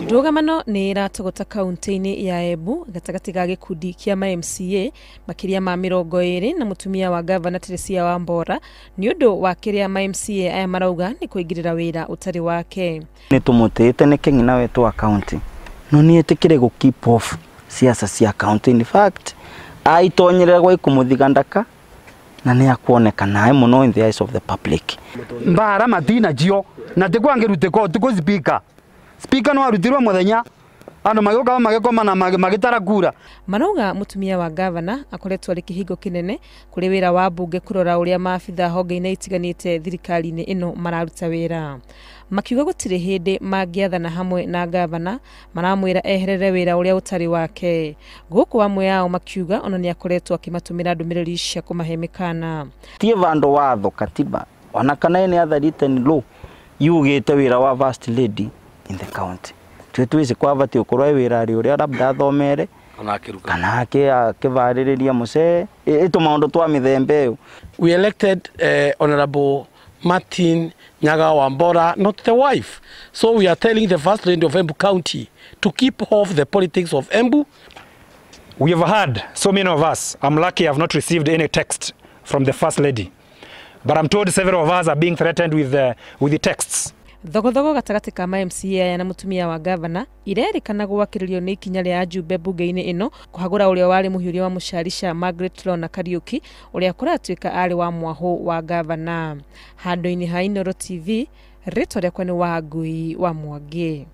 Ndũgamano nĩ ĩratogota kaunti-inĩ ya Embu gatagatĩ ga gĩkundi kĩa ma MCA makĩria ma 20 na mũtumia wa gavana Teresia Wambora nĩ ũndũ wa kĩrĩa ma MCA aya marauga nĩ kũingĩrĩra wĩra ũtarĩ wake. Nĩ tũmũtĩĩte nĩ kĩng'ina wetũ wa kaunti, no nĩ etĩkĩre gũ keep off siasa cia kaunti. In fact, aitonyerera gwa ikũmũthiga ndaka na nĩ akuoneka nae mũno in the eyes of the public. Mbara matina jio na tikwa angirutiko tiko speaker speaker no arutirwo muthenya andu magĩũka magĩkoma na magĩtara kura. Marauga mũtumia wa gavana akoretwo arĩ kĩhingo kĩnene kũrĩ wĩra wa mbunge kũrora ũrĩa maabitha honge-inĩ itiganĩte thirikari-inĩ ĩno mararuta wĩra. Makiuga gũtirĩ hĩndĩ mangĩathana hamwe na gavana, maramwĩra eherere wĩra ũrĩa ũtarĩ wake. Gũkũ amwe ao makiuga ona nĩ akoretwo akĩmatũmĩra ndũmĩrĩri cia kũmahe mĩkana. Tie vandu watho katiba ona kana any other written law yugĩte wĩra wa first lady in the county. Twe twĩci kwabatiĩ gũkorwo wĩra arĩ ũrĩa labda athomere kana akĩvarĩrĩria mũcee ĩtũ maũndũ twa mĩthemba ĩyo. We elected Honorable Martin Nyaga Wambora, not the wife. So we are telling the First Lady of Embu County to keep off the politics of Embu. We have had so many of us. I'm lucky I've not received any text from the First Lady. But I'm told several of us are being threatened with the texts. Thogothogo gatagatĩ ka ma MCA aya na mũtumia wa gavana irerĩkana gwakĩrĩrio nĩ ikinya rĩa ajumbe mbunge-inĩ ĩno kũhagũra ũrĩa warĩ mũhiũria wa mũcarica Margaret Lona Kariuki ũrĩa kũratuĩka arĩ wa mwahũ wa gavana. Handũ-inĩ ha Inooro TV, rĩtwa rĩakwa nĩ Wangui wa Mwangi.